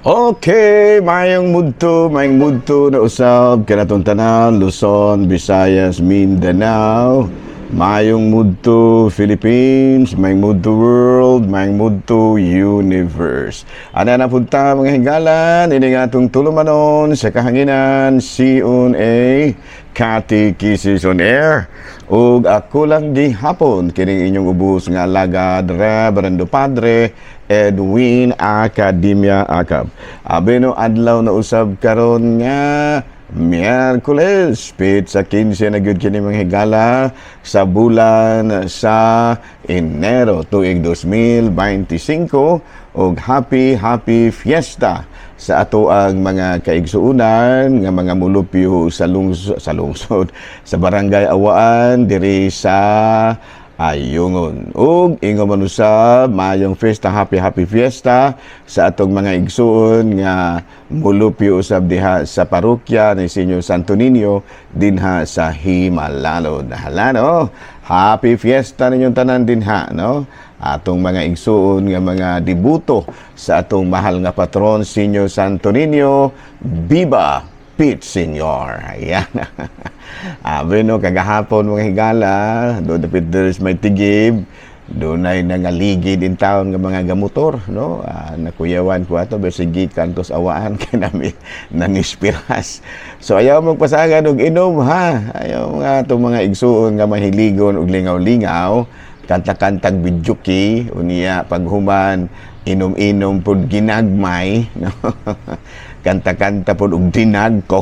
Okay, maayong mudto na usab kanatong tanan, Luzon, Visayas, Mindanao. Maayong mudto Philippines, maayong mudto world, maayong mudto universe. Ana na punta, mga higalan, ini nga atong tulumanon sa kahanginan, C&A Catechesis on Air. Ug ako lang gihapon kining inyong ubos nga alagad, Reverendo Padre Edwin Academia Acab. Abeno, adlaw na usab karon nga Miyerkules, petsa 15 na gyud kini, mga higala, sa bulan sa Enero, tuig 2025, ug happy happy fiesta sa ato ang mga kaigsuonan nga mga mulupyo sa lungsod, sa Barangay Awaan diri sa Ayungon. Ug ingon man usab, maayong fiesta, happy happy fiesta sa atong mga igsuon nga mulupyo usab diha sa parokya ni Señor Santo Niño dinha sa Himalalod. Hala, no? Happy fiesta ninyong tanan dinha, no? Atong mga igsuon nga mga debuto sa atong mahal nga patron, Señor Santo Niño, Viva Pete Senior. Ayan. Abi no, kagahapon, mga higala, doon dapit there's may tigib, dunay nangaligid in town nga mga gamotor, no? Nakuyawan ko ato, bisig gikan tos awaan kay nami nanispiras. So ayaw magpasagan og inom, ha. Ayaw mga atong mga igsuon nga mahiligon og lingaw-lingaw, kanta-kantag videoke, unya paghuman inom-inom pud ginagmay, no? Kanta-kanta pud og dinagko.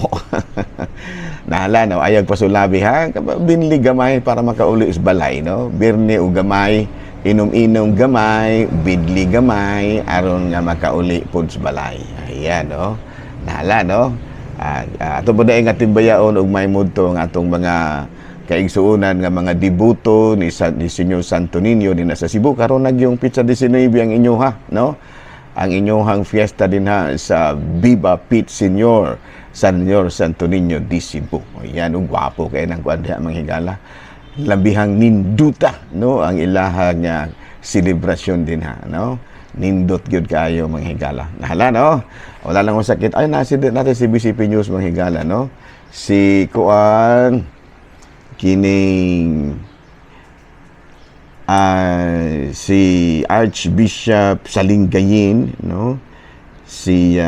Nahala, no, ayaw pasulabi, ha. Binli gamay para makauli sa balay, no? Birni og gamay, inom-inom gamay, bidli gamay aron nga makauli pud sa balay. Ayan, no? Nahala, no? Ato po nga timbayaon og may mudto ang atong mga kaigsuonan nga mga debuto ni Señor Santo Niño din sa Cebu. Karon nagyong petsa 19 ang inyo, ha, no? Ang inyong fiesta din ha sa Viva Pete Senior, Señor Santo Niño di Cebu. Ayan, ug gwapo kay nang kuan diha, mga higala. Labihang ninduta, no, ang ilaha nga selebrasyon din ha, no? Nindot gyud kaayo, mga higala. Nahala, no? Wala lang akong sakit. Ay, nasi natin si BCP News, mga higala, no? Si kuan kining si Archbishop Salingayin, no? Si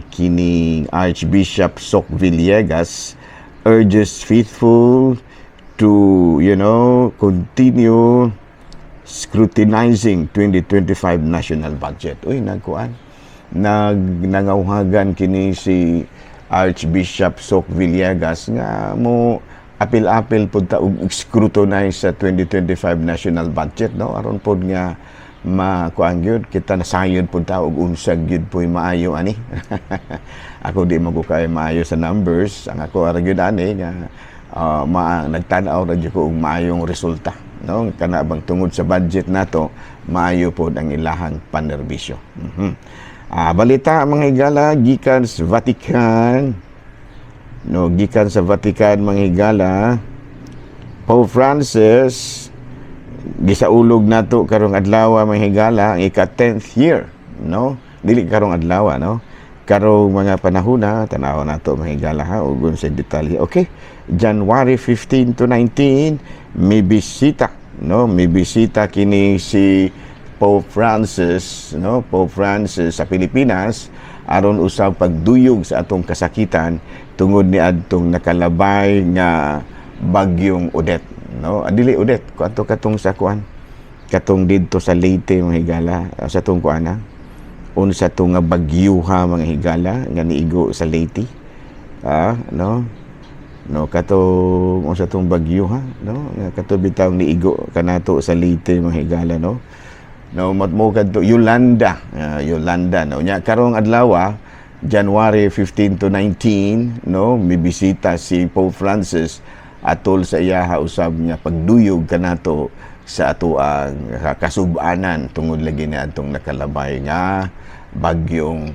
kining Archbishop Sok Villegas urges faithful to continue scrutinizing 2025 national budget. Uy, nagkuan. Nangauhagan kini si Archbishop Sok Villegas nga mo apil-apil pud ta og scrutinize sa 2025 national budget, no, aron pod nga makuan gyud kita, nasayod pud ta og unsa gyud po'y maayo ani. Ako, di mo ko kay maayo sa numbers. Ang ako ara gyud ani nga nagtan-aw ra gyud ko og maayong resulta, no, kana bang tungod sa budget nato, maayo pod ang ilahang panerbisyo. Balita, mga higala, gikan sa Vatican, no? Gikan sa Vatican, mga higala, Pope Francis gisaulog nato karong adlaw, mga higala, ang ika 10th year, no? Dili karong adlaw, no, karong mga panahon na tanaw nato, mga higala, ha, ug sa detalye. Okay, January 15 to 19, may bisita, no? May bisita kini si Pope Francis, no, Pope Francis sa Pilipinas aron usab pagduyog sa atong kasakitan tungod ni adtong nakalabay nga bagyong Odette, no? Dili Odette kuadto, katong sa kuan, katong didto sa Leyte, mga higala, sa tong kuan na unsa to nga bagyuha, mga higala, nga niigo sa Leyte, no? No, katong unsa tong bagyo, ha, no, nga kato bitaw niigo kanato sa Leyte, mga higala, no? No, matmo kadto Yolanda, Yolanda, no? Nya karong adlaw, January 15 to 19, no, mibisita si Pope Francis atol sa iyaha usab nga pagduyog kanato sa ato ang kasubanan tungod lagi ni atong nakalabay nga bagyong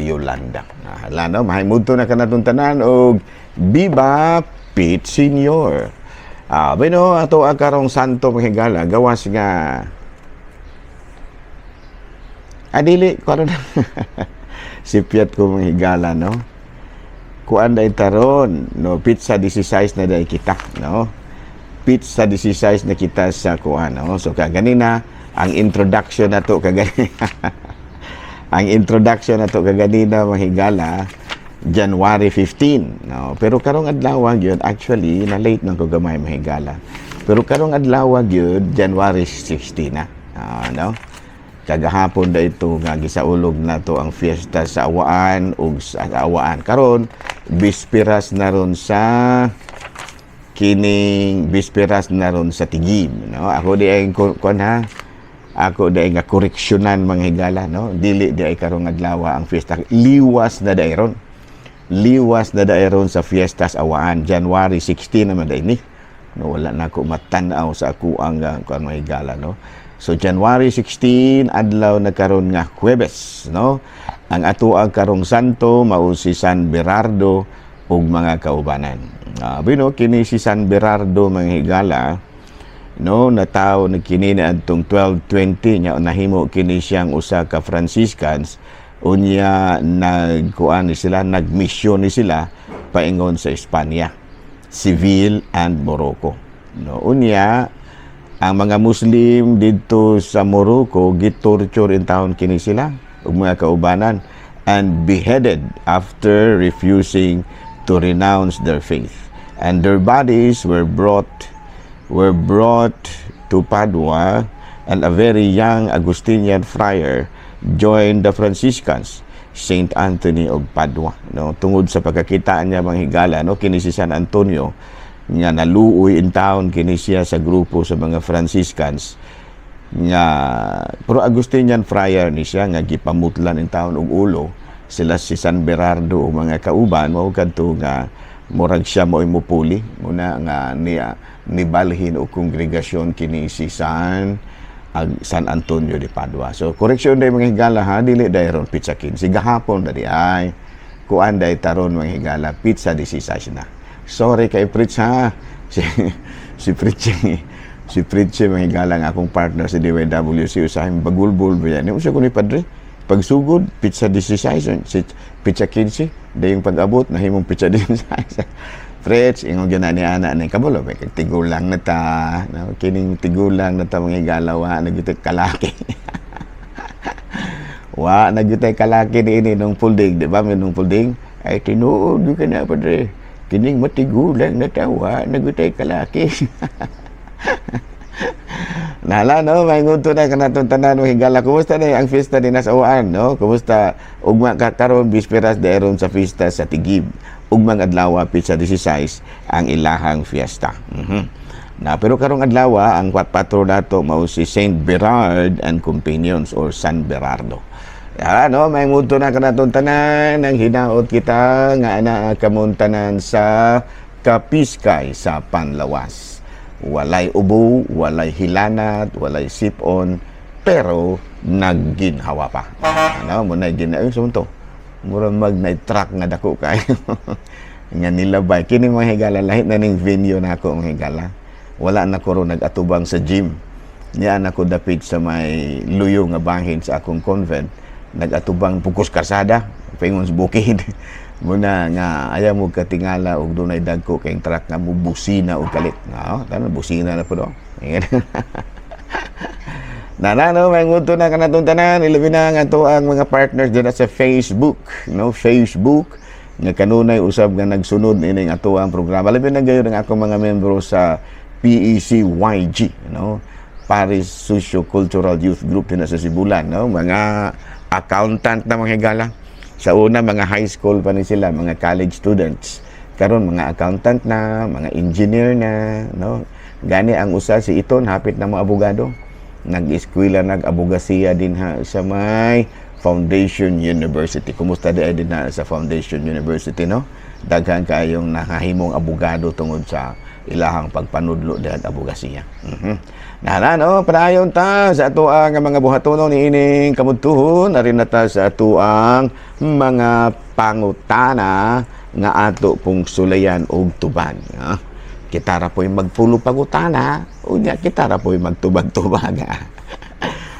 Yolanda. Hala, no, mahimudto na kanatong tanan og Viva Pete Senior. Bueno, ato ang karong santo, mga higala, gawas nga dili karon. Sipyat ko, mga higala, no? Kuan day taron, no? Petsa 16 na day kita, no? Petsa 16 na kita sa kuan, no? So kaganina, ang introduction na to kaganina. Ang introduction na to kaganina, mga higala, January 15, no? Pero karong adlaw gyud, actually na late nang ko gamay, mga higala. Pero karong adlaw gyud, January 16 na. Ah, no? Kagahapon da ito nga gisaulog na to ang fiesta sa Awaan ug sa Awaan. Karon bisperas na ron sa kining bisperas na ron sa Tigib, no? Ako di ay kuan ha. Ako di ay nga koreksyonan, mga higala, no? Dili di ay karong adlaw ang fiesta. Liwas na day ron. Liwas na day ron sa fiesta sa Awaan. January 16 naman day ni. No, wala na ako matan-aw sa ako ang kuan, mga higala, no? So January 16, adlaw na karon nga Huwebes, no? Ang ato ang karong santo mao si San Berardo ug mga kaubanan. Bino kini si San Berardo, mga higala, no, natawo na kini na adtong 1220 nya nahimo kini siyang usa ka Franciscans. Unya nagkuan ni sila, nagmisyon ni sila paingon sa Espanya, Seville and Morocco, no? Unya ang mga Muslim didto sa Morocco gitorture in taon kini sila ug mga kaubanan and beheaded after refusing to renounce their faith, and their bodies were brought to Padua, and a very young Augustinian friar joined the Franciscans, Saint Anthony of Padua, no? Tungod sa pagkakita niya, mga higala, no, kini si San Antonio nga naluoy in town kini siya sa grupo sa mga Franciscans nga, pero Agustinian friar ni siya nga gipamutlan in taon og ulo sila si San Berardo ug mga kauban. Mao kadto nga murag siya mo'y mupuli muna nga niya nibalhin og kongregasyon kini si San Antonio de Padua. So correction day, mga higala, ha, dili day ron petsa 15, gahapon na di ay kuan day taron, mga higala, petsa 16 na. Sorry kay Fritz ha. Si Fritz, mga higala, nga akong partner sa DYWC, usahay bagulbul ba yan. Usa ko ni padre. Pagsugod, petsa 16, si petsa 15, dayong pag-abot, nahimong petsa 16. Fritz, ingon gyud na ni ana ni kabalo, may kag tigulang na ta, no? Kining tigulang na ta, mga higala, wa na gyud kalaki. Wa na gyud kalaki ni ini nung pulding, di ba? May nung pulding, ay tinuod gyud ka na, padre. Kining matigulang na ta, wa na gyud kalaki. Nala, no, may ngunto na kanatong tanan, mga higala. Kumusta na ang fiesta din sa Awaan, no? Kumusta ugma ka karon bisperas daeron sa fiesta sa Tigib. Ugmang adlaw, petsa 16 ang ilahang fiesta. Na pero karong adlaw ang patro nato mao si Saint Berard and Companions or San Berardo. Ya, no, may ngunto na kanatong tanan ang hinaot kita nga ana kamon tanan sa Kapiskay sa Panlawas. Walay ubo, walay hilanat, walay sipon, pero nagginhawa pa. Ano, mo na gina ay to. Mura mag na truck nga dako kayo nga nilabay. Kini, mga higala, lahit na ning venue na ako, mga higala. Wala na ko ron nag-atubang sa gym. Niya na ko dapit sa may luyo nga bahin sa akong convent. Nag-atubang pugos karsada, paingon sa bukid. Muna nga ayaw mo katingala og dunay dagko kay truck nga mubusina og kalit. No, tanan busina na po do. Nana, no, may ngunto na kanatong tanan, ilabi na nga to ang mga partners din sa Facebook, no, Facebook nga kanunay usab nga nagsunod ining ato ang programa. Labi na gayon ang akong mga membro sa PECYG, no, Paris Socio-Cultural Youth Group din sa Sibulan, no, mga accountant na, mga higala. Sa una, mga high school pa ni sila, mga college students. Karon mga accountant na, mga engineer na, no. Gani ang usa, si Iton, hapit na mo abogado. Nag-eskwela, nag-abogasiya din ha sa may Foundation University. Kumusta di ay din na sa Foundation University, no? Daghan kayong nakahimong abogado tungod sa ilahang pagpanudlo diha abogasiya. Nala, no, padayon ta sa ato ang mga buhatonon niining kamudtuhon, ari na ta sa ato ang mga pangutana nga ato pong sulayan og tubag. Ah. Kita ra po'y magpulo pangutana, unya kita ra po'y magtubag-tubag.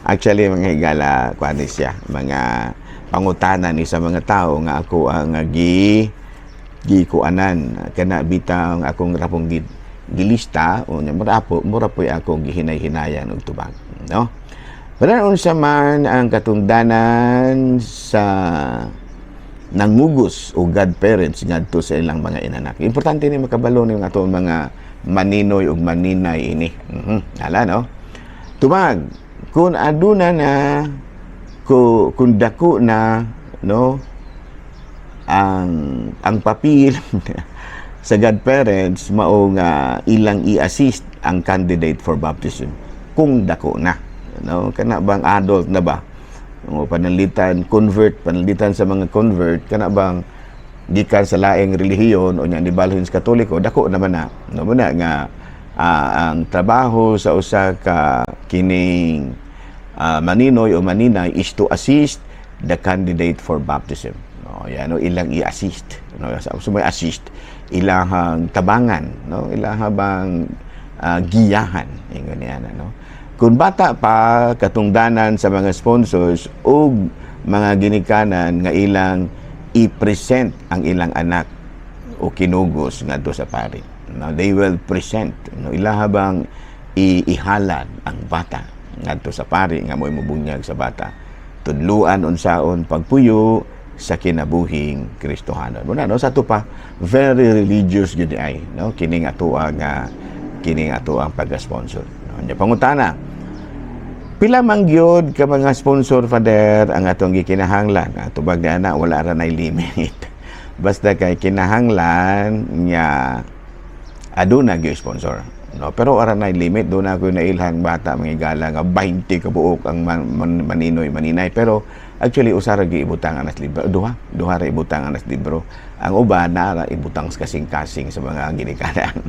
Actually, mga higala, kuan siya, mga Pangutana ni sa mga tao nga ako ang gikuanan kana bitang akong rapong gilista o nya mura po'y akong gihinay-hinayan og tubag, no? Pero unsa man ang katungdanan sa nangugos o godparents ngadto sa ilang mga inanak? Importante ni makabalo ni atong mga maninoy ug maninay ini. Ala, no? Tubag, kung aduna na kung dako na, no, ang papel sa godparents mao nga ilang i-assist ang candidate for baptism kung dako na, no? Kana bang adult na ba o pananglitan convert, pananglitan sa mga convert, kana bang gikan sa laing relihiyon o nya nibalhin sa Katoliko, dako naman na, no? Mo na nga ang trabaho sa usa ka kining maninoy o maninay is to assist the candidate for baptism, no? Yan, no, ilang i-assist, no? Sa may assist, ilahang tabangan, no, ilahang giyahan, ingon niya, no? Kung bata pa, katungdanan sa mga sponsors ug mga ginikanan nga ilang i-present ang ilang anak o kinugos ngadto sa pari, no? They will present, no, ilaha bang ihalad ang bata ngadto sa pari nga mo'y mubunyag sa bata, tudluan unsaon pagpuyo sa kinabuhing Kristohanon. Muna, no, sa ato pa very religious gyud ay, no, kining ato ang pag-sponsor, no? Nya pangutana, pila man gyud ka mga sponsor, Father, ang atong gikinahanglan? Tubag ni ana, wala ra nay limit. Basta kay kinahanglan nga aduna gyud sponsor. No, pero ara nay limit. Duna ko nailhang bata, mga igala, nga 20 ka buok ang maninoy maninay, pero actually usa ra gyud ibutang anas libro, duha duha ra ibutang anas libro. Ang uban naa ra ibutang sa kasing-kasing sa mga ginikanan.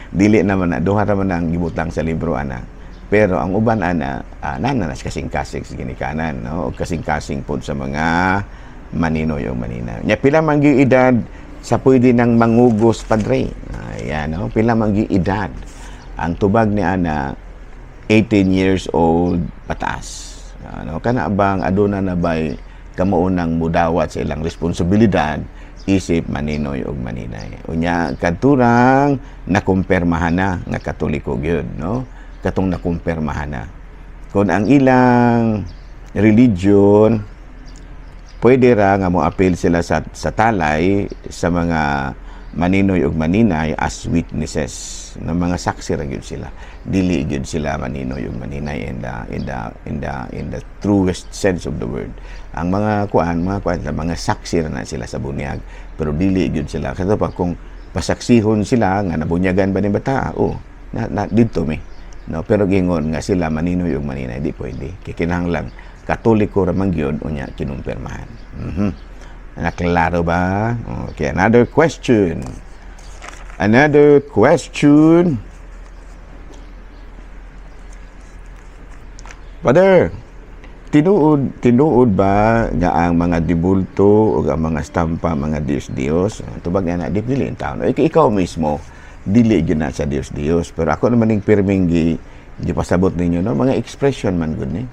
Dili naman na duha ra man ang gibutang sa libro ana, pero ang uban ana nana kasing-kasing sa ginikanan, no, o kasing-kasing pod sa mga maninoy o maninay. Nya pila man gyud edad sa pwede nang mangugos, Padre? Ayan, no? Pila man gyud edad? Ang tubag ni ana, 18 years old pataas. Ano, kana bang aduna na bay kamuunang mudawat sa ilang responsibilidad isip maninoy ug maninay? Unya kadturang nakumpirmahan na nga Katoliko gyud, no? Katong nakumpirmahan na. Kung ang ilang religion, pwede ra nga mo-appeal sila sa talay sa mga maninoy ug maninay as witnesses, na mga saksi ra gyud sila. Dili gyud sila maninoy ug maninay in the truest sense of the word. Ang mga kuan, mga saksi ra na sila sa bunyag, pero dili gyud sila kato pa kung pasaksihon sila nga nabunyagan ba ni bata, oh, na didto mi, no? Pero gingon nga sila maninoy ug maninay, di pwede, kay kinahanglan Katoliko ra man gyud, unya kinumpirmahan. Naklaro ba? Okay, another question. Another question. Father, tinuod tinuod ba nga ang mga dibulto o ang mga stampa mga Diyos-Diyos? Tubag nga na di dili taon. Ikaw mismo dili gyud na sa Diyos-Diyos. Pero ako naman ning pirming gi gipasabot ninyo, no, mga expression man gud ni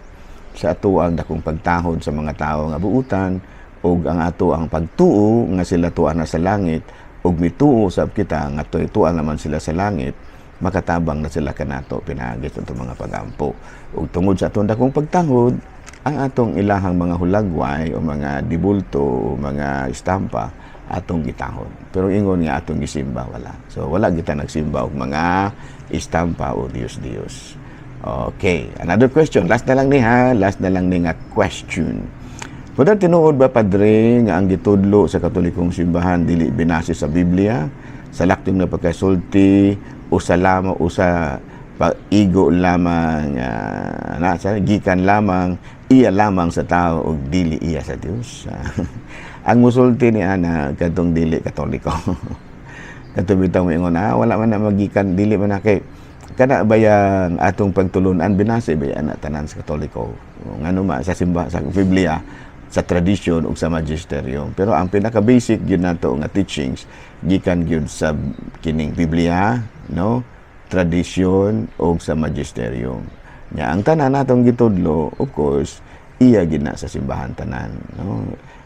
sa ato ang dakong pagtahod sa mga tao nga buutan ug ang ato ang pagtuo nga sila tuwa na sa langit ug mituo sab kita nga tuwa naman sila sa langit, makatabang na sila kanato pinaagi sa atong mga pagampo. Ug tungod sa atong dakong pagtahod, ang atong ilahang mga hulagway o mga dibulto o mga estampa atong gitahod, pero ingon nga atong gisimba, wala. So wala kita nagsimba og mga estampa o Diyos Diyos. Okay, another question. Last na lang ni ha, last na lang ni nga question. Father, tinuod ba, Padre, nga ang gitudlo sa Katolikong simbahan dili binase sa Biblia, sa laktong na pagkasulti o sa lamang o sa pag-igo lamang na sa gikan lamang iya lamang sa tao ug dili iya sa Dios? Ang musulti ni ana kadtong dili Katoliko. Kadto bitaw moingon, wala man na magikan, dili man na kay kana bayang atong pagtulunan binase ba ana tanan sa Katoliko, ngano ma sa simba, sa Biblia, sa tradisyon ug sa magisterium. Pero ang pinaka basic gyud nato nga teachings gikan gyud sa kining Biblia, no, tradisyon ug sa magisterium. Nya ang tanan natong gitudlo, of course, Iya gina sa simbahan tanan, no?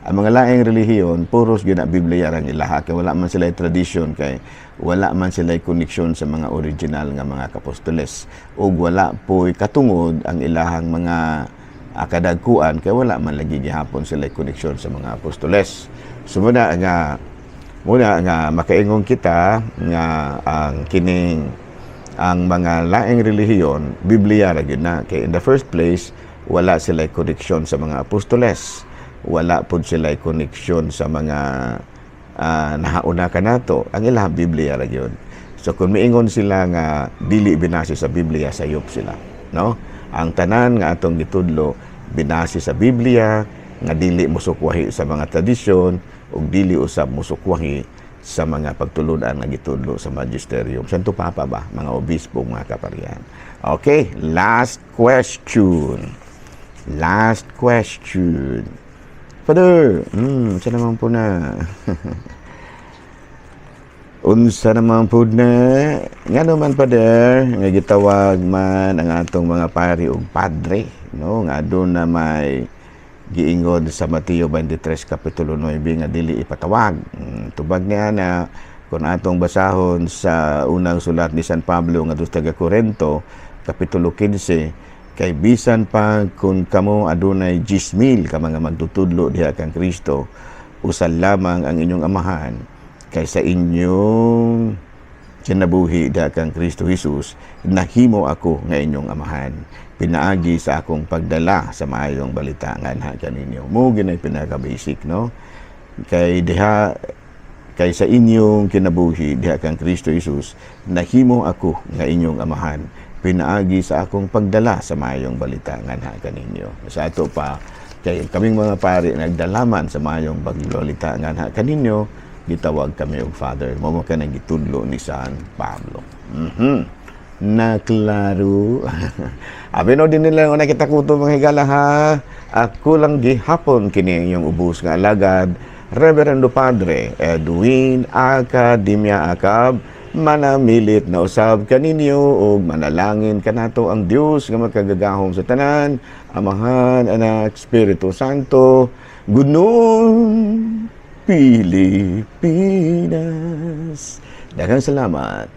Ang mga laing relihiyon, puros gina Biblia rang ilaha kay wala man sila tradisyon, kay wala man sila koneksyon sa mga original nga mga kapostoles ug wala po'y katungod ang ilahang mga kadagkuan kay wala man lagi gihapon sila koneksyon sa mga apostoles. So muna nga makaingon kita nga ang kining ang mga laing relihiyon, Biblia ra gyud na, kay in the first place wala sila koneksyon sa mga apostoles, wala pud sila koneksyon sa mga nahauna kanato. Ang ilang Biblia ra gyud. So kung miingon sila nga dili binase sa Biblia, sayop sila, no? Ang tanan nga atong gitudlo binase sa Biblia nga dili mosukwahi sa mga tradisyon ug dili usab mosukwahi sa mga pagtulunan nga gitudlo sa magisterium, Santo Papa ba, mga obispo, mga kaparian. Okay, last question. Last question. Father, unsa naman po na? Unsa naman po na? Ngano man, Father, nga gitawag man ang atong mga pari og padre, no? Nga aduna may giingon sa Mateo 23 kapitulo 9 nga dili ipatawag. Tubag niya na kung atong basahon sa unang sulat ni San Pablo ngadto sa taga Corinto, kapitulo 15, kay bisan pa kung kamo adunay 10,000 ka mga magtutudlo diha kang Kristo, usa lamang ang inyong amahan, kay sa inyong kinabuhi diha kang Kristo Jesus nahimo ako nga inyong amahan pinaagi sa akong pagdala sa maayong balita nganha kaninyo. Mo ginay pinaka basic, no? Kay diha kay sa inyong kinabuhi diha kang Kristo Jesus nahimo ako nga inyong amahan pinaagi sa akong pagdala sa maayong balita nganha kaninyo. Sa ato pa, kay kaming mga pari nagdalaman sa maayong balita nganha kaninyo, gitawag kami og father. Mao man kanang gitudlo ni San Pablo. Na klaro. Abi no din nila una kita kuto, mga higala, ha. Ako lang gihapon kini ang inyong ubos nga alagad, Reverendo Padre Edwin Academia Acab, manamilit na usab kaninyo ug manalangin kanato ang Dios nga makagagahom sa tanan, Amahan, Anak, Espiritu Santo. Good noon, Pilipinas. Daghang salamat.